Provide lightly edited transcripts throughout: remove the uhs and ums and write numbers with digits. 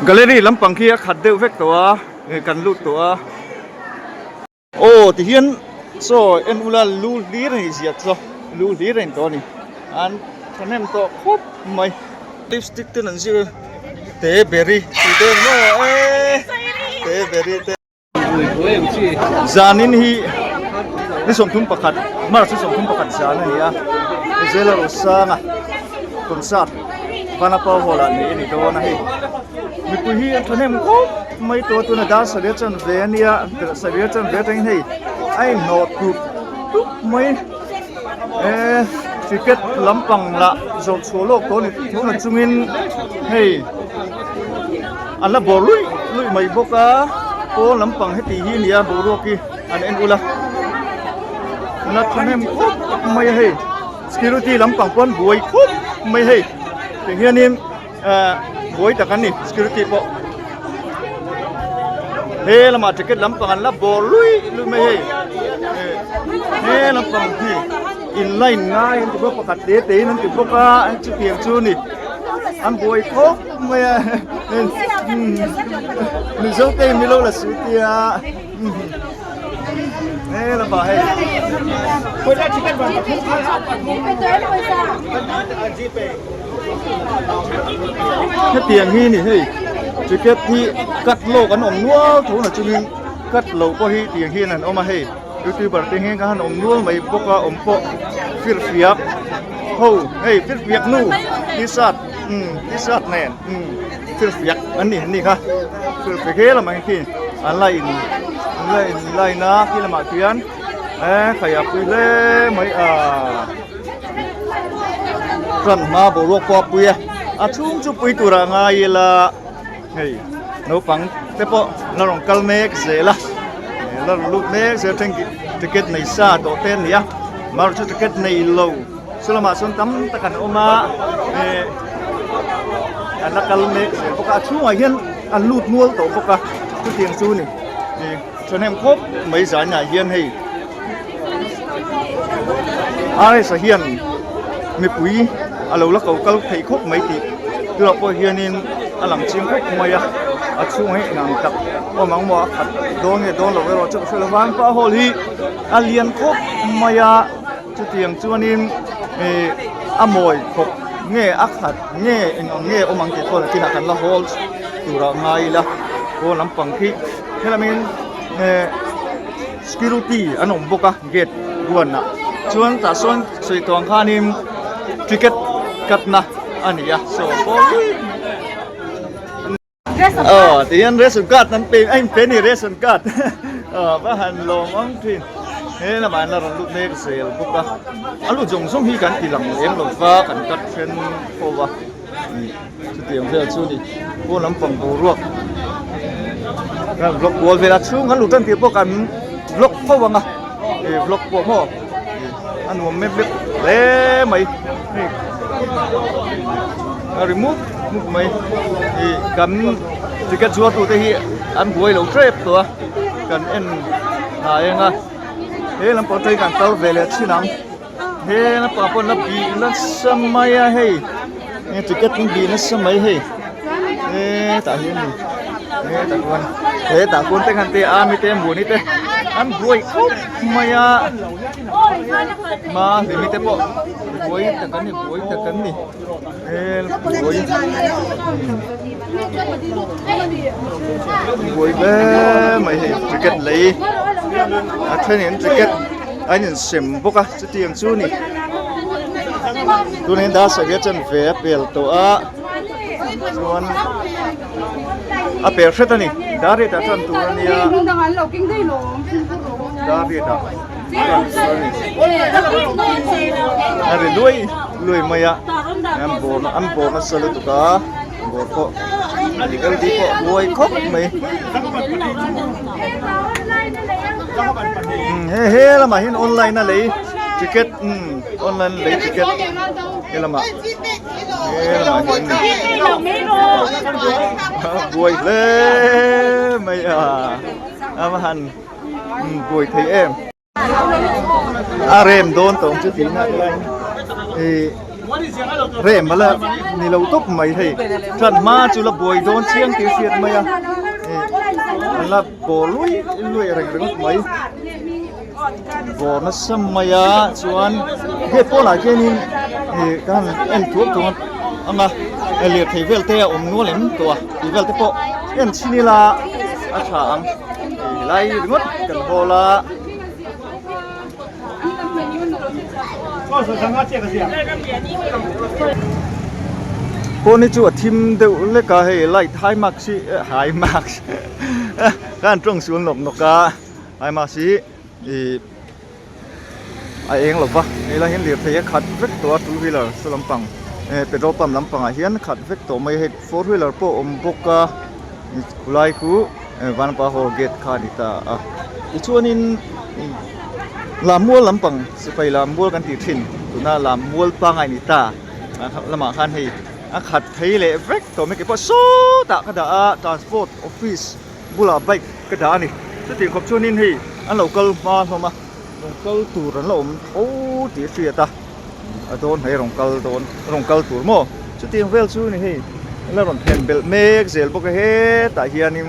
Gallery lampang khi a khat deuh vek tawh a kan lut tawh a. Aw tihian chaw en ula lu hlir a nih ziak chaw lu hlir a ni tawh a ni an thahnem tawh khawp mai. Lipstick ten an zir te berry tih te an maw e te berry te. Zanin hi ni 31 March ni 31 zan a ni a Zela Rosanga concert Vanapa Hall ah neih a ni dawn a hei mipui hi an thahnem khawp mai tawh a tuna dar sarih a chan ve a nia sarih a chan ve atangin hei a inhnawh tup tup mai e ticket lampang lah zawrh chhuah lawk tawh a ni tuna chungin hei. An la bawr luih luih mai bawk a, pawn lampang heti hi a nia boruak hi an en ula la thahnem khawp mai a hei security lampang pawh an buai khawp mai a hei ti hianin ah buai tak an ni security pawh he lamah ticket lampang an la bawr luih luih mai a hei he lampang hi in line ngai an ti bawk pakhat te te in an ti bawk a chutiang chu a ni an buai khawp. Mai a Mizo te in milo la su tia he lamah hei hetiang hi ni hei ticket hi cut lawk an awm nual tho na chungin cut loh pawh hi tiang hian an awm a hei youtuber te hian khan awm nual mai bawk a awm pawh firfiak ho hei firfiak nu t-shirt umm t-shirt nen umm firfiak an ni an ni kha firfiak he lamah khi an la in an la in line a khi lamah khian eh khaih a pui hle mai a tran hma boruak pawh a pui a a chhung chu pui turah ngai ila. Hei naupang te pawh la rawn kal mek zel a la rawn lut mek zel a then ticket nei sa tawh te an ni a amaherawhchu chu ticket nei lo chu lamah chuan tam tak an awm a eh an la kal mek zel bawk a a chhungah hian an lut mual tawh bawk a chutiang chu a ni ih thahnem khawp mai zanah hian hei RS a hian mipui a lo la ko kal theih khawp mai tih tunah pawh hianin a lang chiang khawp mai a a chhungah hi eng ang tak awm ang maw a khat dawn nge dawn lo erawh chu ka hre lo vang pa hall hi a lian khawp mai a chutiang chuanin ih a mawi khawp nge a khat nge eng ang nge awm ang tih pawh nakinah kan la hawl turah ngai ila pawn lampang khi helamin eh. Security an awm bawk a gate buanah chuan tah sawn sawi tawh ang khanin ticket cut na a ni a saw pawh aw tihian ration card an pe a inpe a ni ration card aw va han lawm ang thin he lamah an la rawn lut mek zel bawk a a lut zawng zawng hi kan ti lang lem lo va kan cut then ho va. Chutiang vel chu ni pawn lampang boruak kan vlog kual vel a chhung kan luh tan tir pawh kan vlog fo ang a ih vlog pawh maw a nuam mep mep hle mai hei a ri mup mup mai ih kan ticket zuar tu te hi an buai lo tep tawh a kan en hnai ang a he lampang atangin kan kal ve leh thin ang. He lampang pawh la bih nasa mai a hei he ticket an bih nasa mai hei hetah hian ni hetah khuan hetah khuan te khan te army te muani te an buai khawp mai a mahlimi te pawh buai tak an ni buai tak an ni he buai buai hle mai hei ticket lei a thenin ticket. A insem bawk a chutiang chu ni tunah hian dar sarih a chen ve a pel tawh a chuan a pel hret a ni dar riatah tan tur a nia dar riatah tan tur a ni a ri luai luai mai a an bawr an bawr nasa lutuk a bawr pawh L D pawh buai khawp mai. He he lamah hian online a lei ticket umm online a lei ticket he lamah he lamah hian buai hle mai a a va han buai thei em a rem dawn tawng chu tih nak laiin ih. Rem a la ni lo tawp mai hei tan hma chu la buai dawn chiang tih hriat mai a an la bawr luai luai reng ringawt mai bawr nasa mai a chuan gate pawnah khianin ih ka han en thuak thuak ang a lirthei vel te a awm nual em tawh a tih vel te pawh en chhin ila a tha ang helai ringawt kan hawl a. Pawn hi chu a thim deuh lek a hei light high max hi high max ka han tawng sual nawk nawk a high max hi ih a eng lo va hei lai hian lirthei a khat vek tawh a two wheeler saw lampang eh petrol pump lampangah hian khat vek tawh mai a hei four wheeler pawh a awm bawk a khulai khu Vanapa hall gate kha a ni ta a tichuanin Lammual lampang sipai lammual kan tih thin tuna lammual pangngai ni ta lamah khan hei a khat phei leh vek tawh mai keipawh sawtah ka dah a transport office bulah bike ka dah a ni chutiang khawp chuanin hei an lo kal hma hlawm a rawn kal tur an la awm tho tih a hriat a a dawn hmai rawn kal dawn rawn kal tur maw chutiang vel chu ni hei an la rawn thlen belh mek zel bawk a hetah hianin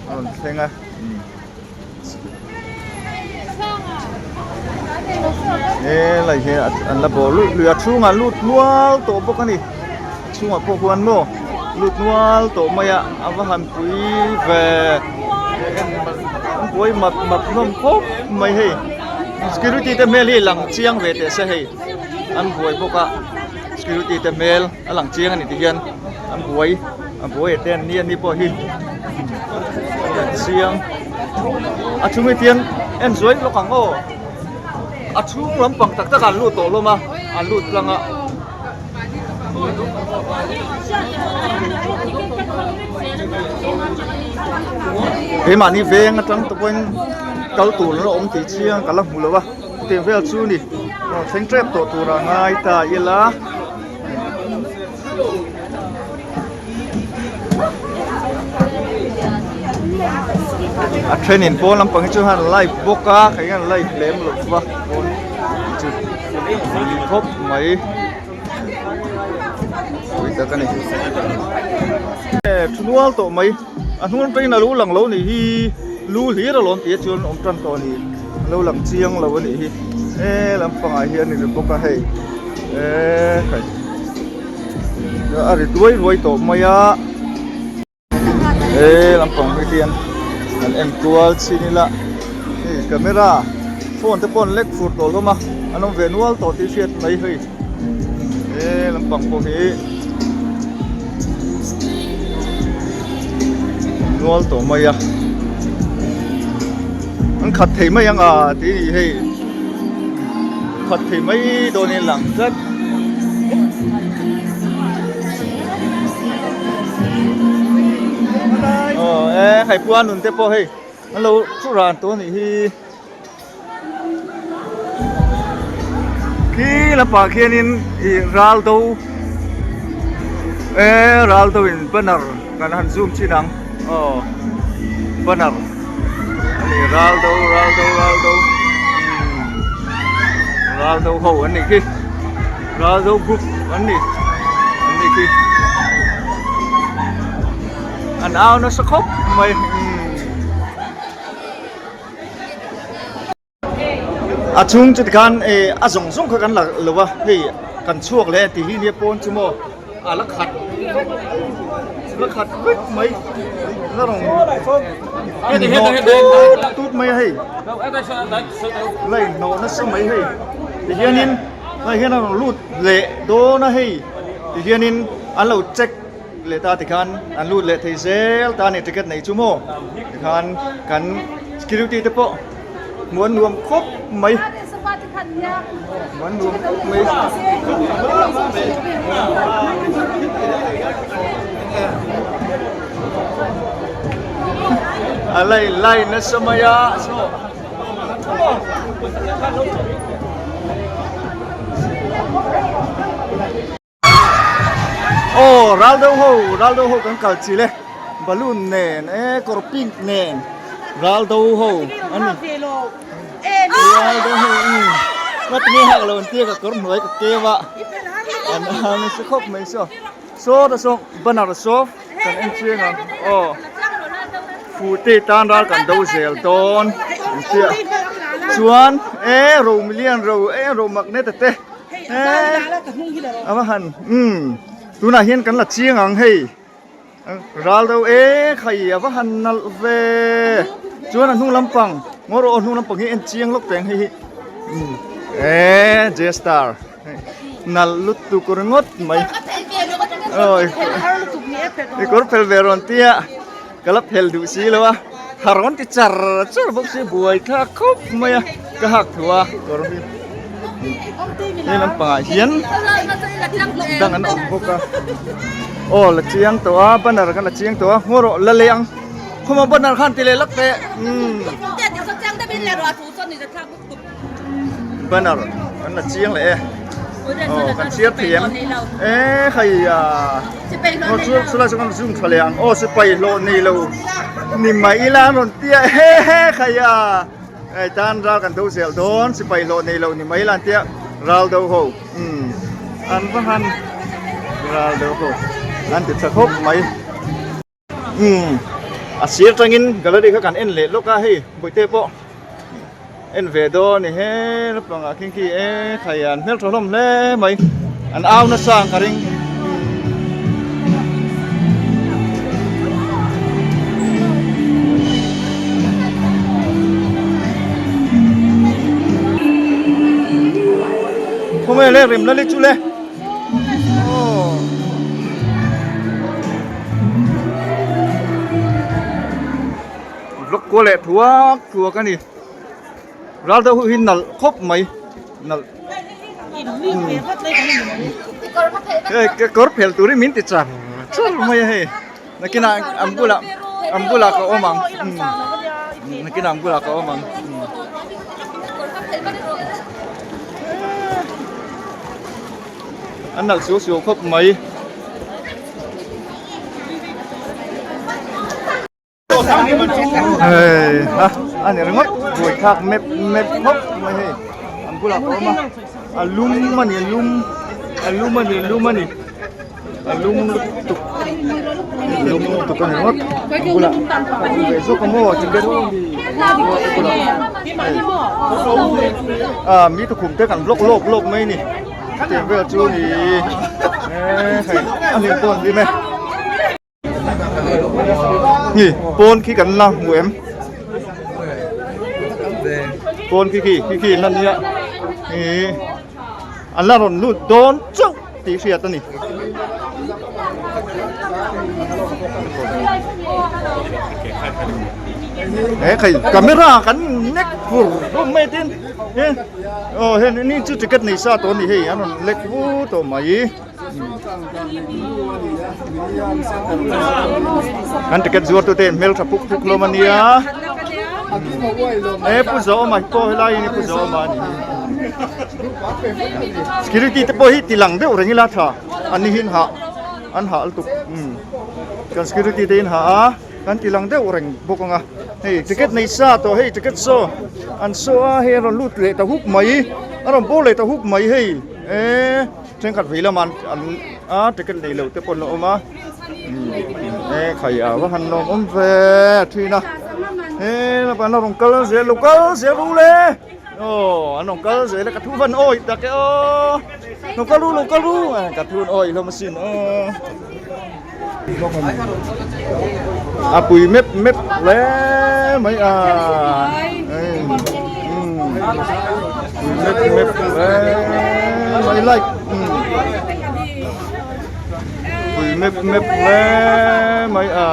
a rawn thleng a. Helai hi an la bawr luih luih a chhungah lut nual tawh bawk a ni a chhungah pawh khuan maw lut nual tawh mai a a va han pui ve an buai map map hlawm khawp mai hei security te hmel hi lang chiang ve teh se hei an buai bawk a security te hmel a lang chiang a ni ti hian an buai a buai te an ni a ni pawh hi a chiang a chhung hi tiang en zuai lawk ang aw a chhung lampang tak tak ah an lut tawh hlawm a an lut tlang a. Keimahni veng atang te pawhin kal tur an la awm tih chiang ka la hmu lo a chutiang vel chu ni thleng tep tawh tur a ngai ta ila. A thenin pawn lampang hi chu han live bawk a kei hian live lem lo va pawn chu ni khawp mai pui tak a ni thu nual tawh mai a hnung atangin a lo lang lo nih hi lu hlir alawm tih chuan awm tan tawh a ni a lo lang chiang lo a nih hi he lampangah hian a ni bawk a hei eee hei a ri duai ruai tawh mai a he lampang hi hian an en kual chin ila hei camera phone te pawh an lek fur tawh hlawm a an awm ve nual tawh tih hriat mai hei he lampang pawh hi nual tawh mai a an khat thei mai ang a tih a ni hei khat thei mai dawn in lang tlat. Aw e hei puan nun te pawh hei an lo thu ran tawh a nih hi khi lampah khianin ih ral do e ral do in banner kan han zoom chin ang aw banner a ni ral do ral do ral do ral do ho an nih khi ral do group an ni an nih khi an au nasa khawp mai a chhung chu tikhan eh a zawng zawng kha kan la lo a hei kan chhuak leh tih hi nia pawn chu maw a la khat la khat vek mai la rawn inhnawh tut tut mai a hei la inhnawh nasa mai hei tihianin lai hian a rawn lut leh dawn a hei tihianin an lo check leh ta tikhan an lut leh thei zel ta a ni ticket nei chu maw tikhan kan security te pawh hmuh an nuam khawp mai hmuh an nuam khawp mai. A lai lai nasa mai a saw. Aw ral deuh ho ral deuh ho kan kal chil e balloon nen e kawr pink nen ral deuh ho an ni ral deuh ho umm ngatinge hak lo an tia ka kawr hnuai ka keu a. An au nasa khawp mai saw. Saw ta saw banner saw kan en chiang ang aw. Fuhte tan ral kan do zel dawn an tia. Chuan e ro milian ro e ro magnet te e a va han umm tunah hian kan la chiang ang hei. Ral deuh e khai a va han nalh ve chuan a hnung lampang ngaw rawh aw hnung lampang hi en chiang lawk teng hei hi e J star nalh lutuk ringawt mai awi i kawr phel ve rawn tia ka la phel duh si lo a ha rawn ti char char bawk si buai thlak khawp mai a ka hak thu a kawr hi He lampangah hian dang an awm bawk a aw la chiang tawh a banner khan a chiang tawh a ngaw rawh la lei ang khawma banner khan ti leh lak teh umm banner kan la chiang leh e aw kan chhiar thei em e hei a aw chu chulai chu kan zoom tha leh ang aw sipai hlawh nei lo ni mai ila an rawn tia he he hei a. Hei tan ral kan do zel dawn sipai hlawh nei lo ni mai lan tia ral do ho umm an va han ral do ho an ti tha khawp mai umm a sir tangin gallery kha kan en leh lawk a hei bawihte pawh en ve dawn ni he naupangah khin khi e khai an hmeltha hlawm hle mai an au nasa ang ka ring. Khawnge le rem la le chu le aw vlog kual leh thuak thuak a ni ral deuh hi nalh khawp mai nalh hei kawr phel turin min ti char char mai a hei. Nakinah an bulah an bulah ka awm ang nakinah an bulah ka awm ang an nalh suau suau khawp mai. Hei ha a ni ringawt buai thlak mep mep khawp mai hei an bulah ka awm a a lum a ni a lum a lum a ni a lum a ni. A lum lutuk a lum lutuk a ni ringawt a bulah a awm ve zawk a maw ticket a mi tukhum te kan block lawk lawk mai a ni chutiang vel chu ni e hei a hlim pawh an hlim e ni pawn khi kan la hmu em pawn khi khi khi khi an la nia ih an la rawn lut dawn chauh. tih hriat a ni. He khai camera kan nek fur hlawm mai tin he aw hen ni chu ticket nei sa tawh a ni hei an rawn lek vu tawh mai kan ticket zuar tute in hmeltha puk puk hlawm a nia he pu Zawma hi pawh helai hi pu Zawma a ni. Security te pawh hi ti lang deuh reng ila tha an ni hin hah an hah lutuk umm kan security te in hah a kan ti lang deuh reng bawk ang a hei ticket nei sa tawh hei ticket saw an saw a hei a rawn lut leh ta hup mai a rawn bawr leh ta hup mai hei eee thenkhat vei lamah an a ticket nei lo te pawh an la awm a e khai a va han lawm awm ve a thin a he lampang an la rawn kal zel lo kal zel ru le. Aw an rawn kal zel a ka thu van awih tak e aw lo kal ru lo kal ru ka thu an awih hlawm asin aw a pui mep mep hle mai a pui mep mep hle mai like pui mep mep hle mai a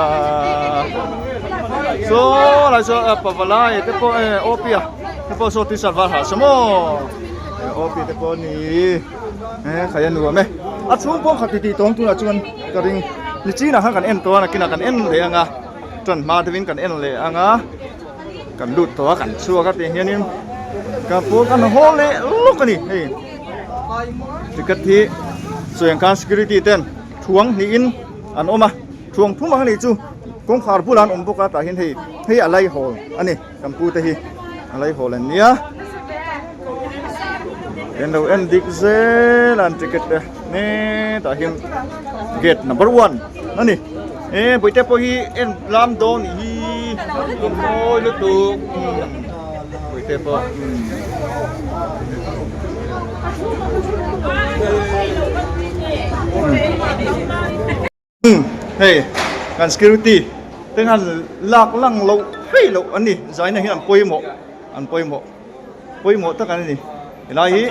saw lai saw pavalai te pawh e awpia. Te pawh saw t-shirt var ha se maw OP te pawh ni e khai a nuam e a chhung pawh khat titih tawng tunah chuan ka ring ni chinah khan kan en tawh a nakinah kan en leh ang a tan hma deuhin kan en leh ang a kan lut tawh a kan chhuak a tih hianin ka pawn kan haw leh lawk a ni hei ticket hi sawi ang khan security ten thuang hnihin an awm a thuang thum ang a nih chu kawngkhar bulah an awm bawk a tah hian hei hei a laihawl a ni. Kan pu te hi a lei hawl an nia. Kan lo en dik zel a an ticket te. Hetah hian gate number one a ni. E bawihte pawh hi en lam dawn nih hi a mawi lutuk bawihte pawh Hei kan security te khan lak lang loh phei loh an ni zaina hi an pawimawh an pawimawh pawimawh tak an ni helai hi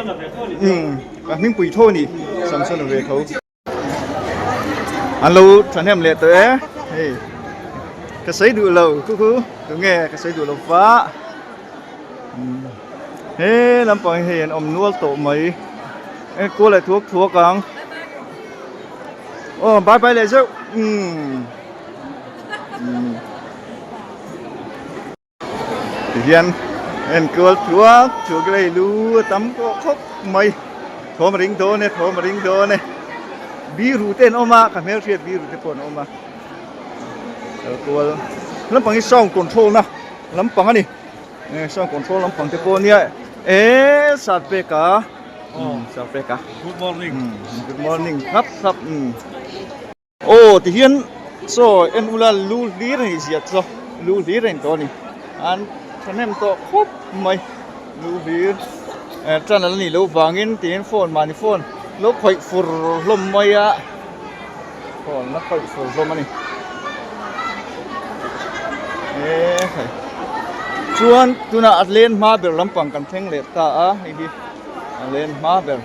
umm ka hmingpui tho a ni Samsona ve tho an lo thahnem leh tawh e hei ka sawi duh lo khu khu tunge ka sawi duh lo va he lampang hi hei an awm nual tawh mai enkawl leh thuak thuak ang. Aw bye bye leh zeuh umm umm tihian enkual thuak thuak ila hei lu a tam pawh khawp mai thawm a ring dawn e thawm a ring dawn e biru te an awm a ka hmelhriat biru te pawh an awm a kalkual lampang hi sound control na lampang a ni. Sound control lampang te pawh ania e sir peka sir peka good morning good morning hlap hlap aw ti hian chaw en ula lu hlir a nih zia chaw lu hlir a in tawh a ni an thahnem tawh khawp mai lu hlir tan ala nih loh vangin tiin phone mahni phone lo khawih fur hlawm mai a. Phone la khawih fur hlawm a ni e hei chuan tunah a len hma ber lampang kan thleng leh ta a hei hi a len hma ber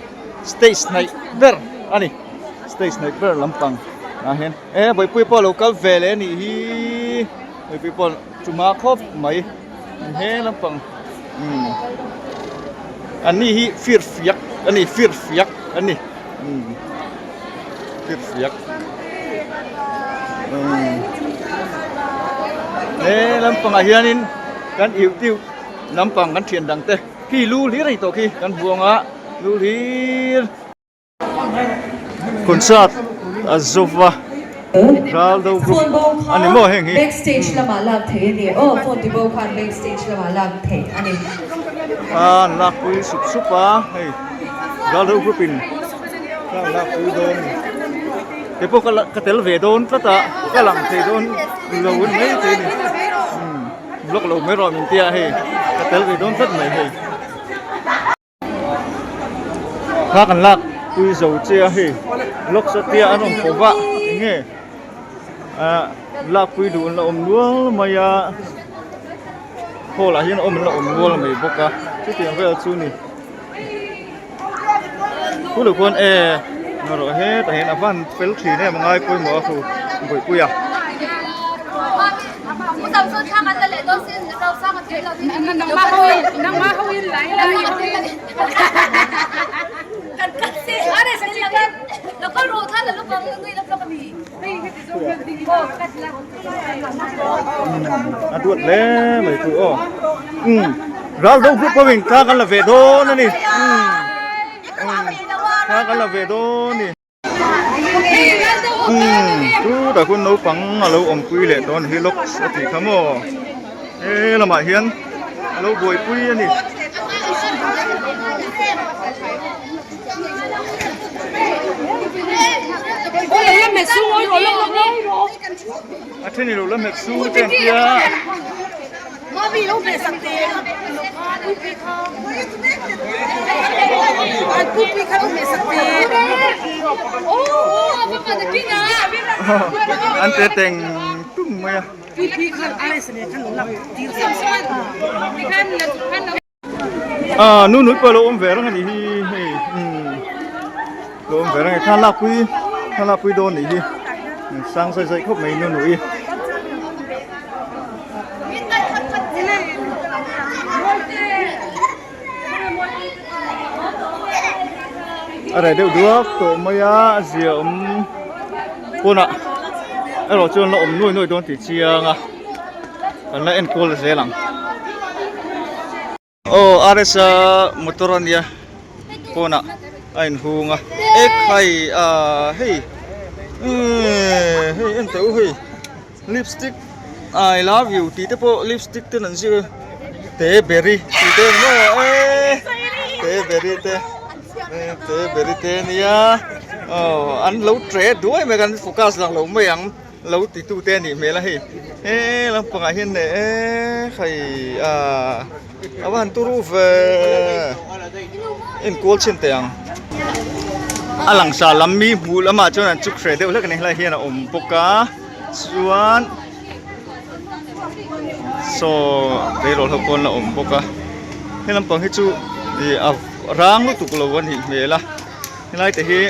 stage hnaih ber a ni stage hnaih ber lampang ah hian e bawihpui pawh a lo kal ve leh a nih hi bawihpui pawh chu hma khawp mai he lampang umm an ni hi fir fiak a ni fir fiak a ni. Firfiak he lampangah hianin kan iutiu lampang kan thian dang te khi lu hlir a ni tawh khi kan buang a lu hlir concert a zova ral do group a ni maw heng hi. Backstage lamah lak theih a ni aw phone ti bo khan backstage lamah lak theih a ni. An lakpui sup sup a hei. Ral ho group in ka lak pui dawn kei pawh ka tel ve dawn tlat a ka lang thei dawn lo in mai thei a ni umm block lo mai rawh min tia hei ka tel ve dawn tlat mai hei kha kan lak pui zo che a hei block satia an rawn ko va enge ah lak pui duh an la awm nual mai a hall ah hian awm an la awm nual mai bawk a chutiang vel chu a ni. Thu lo khuan e ngarawh hetah hian a van fel thin em a ngai pawimawh a khu bawihpui a. A duat hle mai chu aw umm ral do group ho in thla kan la ve dawn a ni umm thla kan la ve dawn a ni umm chutah khuan naupang a lo awmpui leh dawn hi lawk a tih kha maw he lamah hian a lo buaipui a ni. A then i lo la hmet su te an tia. An te teng tung mai a. Ah nu nui pawh a lo awm ve reng a nih hi hei umm lo awm ve reng a ni thla lakpui thla lakpui dawn a nih hi sang zaih zaih khawp mai nu nui. A reh deuh duak tawh mai a a zia awm pawnah erawh chuan la awm nuai nuai dawn tih chiang a. Kan la enkawl zel ang. Aw RS-a motor a nia pawnah a inhung a ekhai ah hei eee hei en teh u hei lipstick I love you tih te pawh lipstick ten an zir a te berry tih te ang maw eee te berry te te berry te ania. Aw an lo tre duai mai kan focus lang lo mai ang lo ti tu te a nih hmel a hei he lampangah hian leh e hei ah a va han turu ve enkual chhin teh ang a langsa lam mi hmuh lamah chuan an chuk hreh deuh hlek a ni helai hian a awm bawk a chuan saw tleirawl ho pawh an la awm bawk a he lampang hi chu ih a rang lutuk lo a nih hmel a helai te hi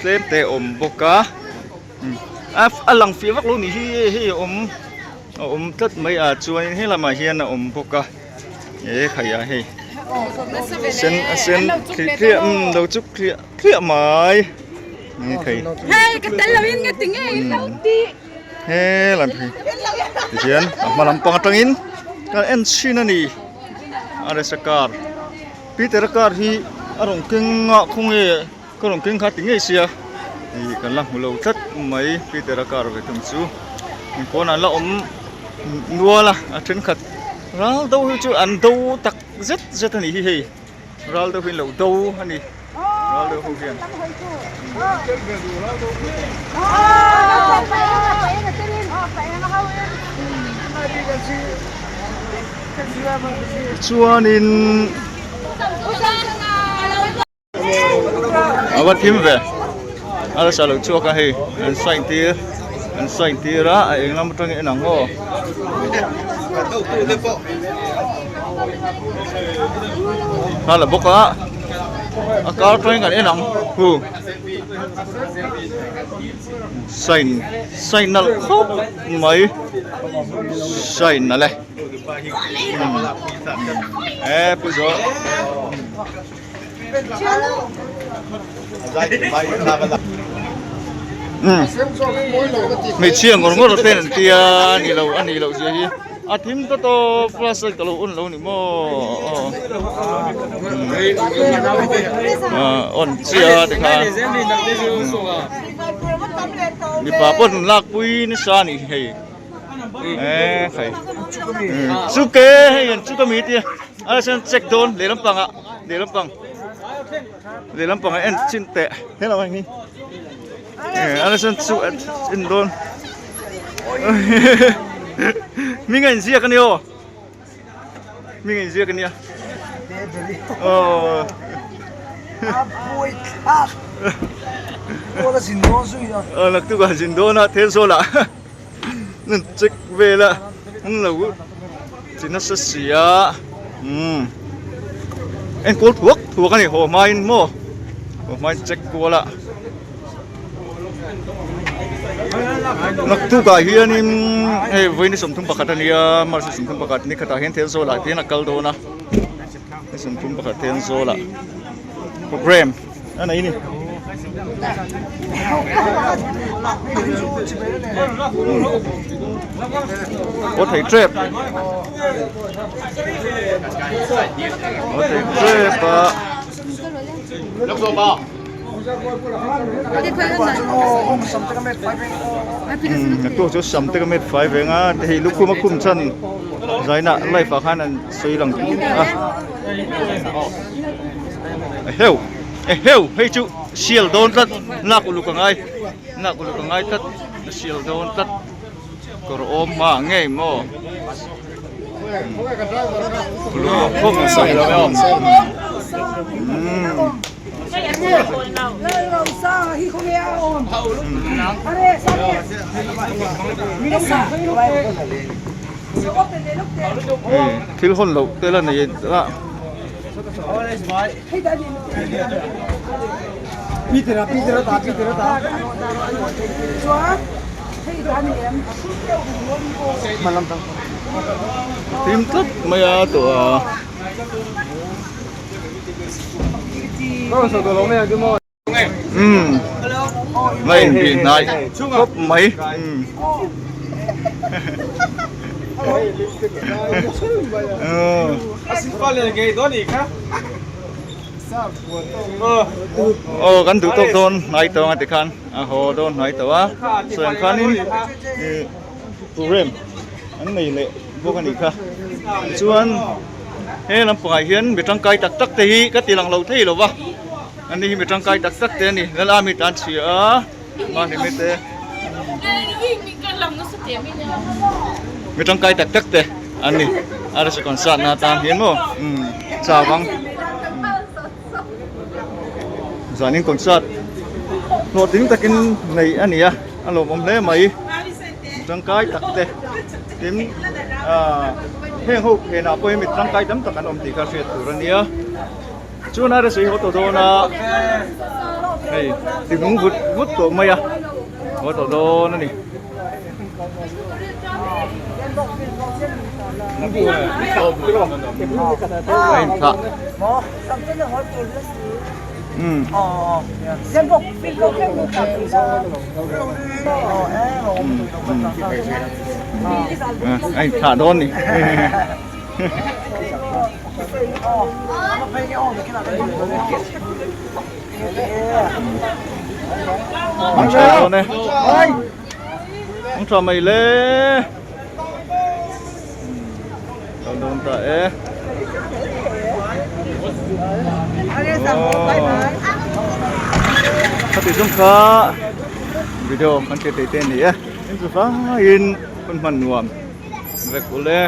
tlem te a awm bawk a a lang fiah vak lo nih hi hei a awm a awm tlat mai a chuanin he lamah hian a awm bawk a e khai ah hei sen a sen thliah thliah umm lo chuk thliah thliah mai e khai he lam hi tihian a hma lampang atangin kan en chhin a ni a resa car Peter a car hi a rawn keng a khawnge ka rawn keng kha ti ngei sia ih kan la hmu lo tlat mai Peter a car ve thung chu pawnah an la awm nual a a thenkhat ral do hi chu an do tak zet zet a nih hi hei ral deuh hi an lo do a ni ral deuh ho hian. Chuanin a va thim ve a la sa lo chhuak a hei an sign tir an sign tir a a eng lam atangin en ang aw. Kha la bawk a a kar atangin kan en ang hu sign sign nalh khawp mai sign nalh e e pu zawh. Hmeichhia ngawr ngawr te an tia a ni lo a nih loh zia hi a thim ta tawp flash light ka lo on lo ni maw on chiah a tikhan mipa pawh an lak pui nasa a nih hi hei e hei chuk e hei an chuk ami tia a chuan check dawn lehlam pangah. Lehlam pang lehlam pang ah en chin teh helam ah hi eh a chuan chu en dawn hming a inziak a ni aw hming a inziak a nia aw aw naktuk ah zin dawn a Thenzawl ah an check vel a an lo Chi nasa si a umm enkawl thuak thuak a ni haw hmain maw haw hmain check kual a naktukah hianin hei vawiin ni 31 a nia march ni 31 ni khatah hian Thenzawl ah hian a kal dawn a ni 31 Thenzawl ah program a nei a ni. Aw thei tep aw thei tep a. Naktuk chu sam te ka met fai ve anga te hei lukhum a khum chhan zaina live ah khan an sawi lang a. Eheu eheu hei chu sial dawn tlat lak uluk a ngai lak uluk a ngai tlat a sial dawn tlat kawr awm hma ngei maw uluk khawp mai Thil hawn loh te la nei a. Thim tlat mai a tawh a. Umm la inbih hnai khawp mai umm aw kan duh tawk dawn hnai tawng a tikhan a haw dawn hnai tawh a sawi ang khanin ih program an nei leh bawk a nih kha chuan he lampangah hian mi tangkai tak tak te hi ka ti lang lo thei lo va. An ni hi mi tangkai tak tak te a ni. Lal Ami tan chhia a, Mahlimi te. Mi tangkai tak tak te an ni. Arsa concert na tan hian maw umm chau ang. Zanin concert hlawhtling takin nei a ni a, a lawmawm hle mai. Mi tangkai tak te tin ah heng ho phenah pawh hian mi tangkai tam tak an awm tih kha hriat tur a nia. Chuan a recipe haw tawh dawn a hei ti nung vut vut tawh mai a haw tawh dawn a ni. A inthlah. Umm. A inthlah dawn a ni. Ang tha dawn e. Ang tha mai le. Dawn dawn ta e. Khati chung kha video kan ti thei te a ni e. Tin chu hlaiin hun hman nuam vek ule.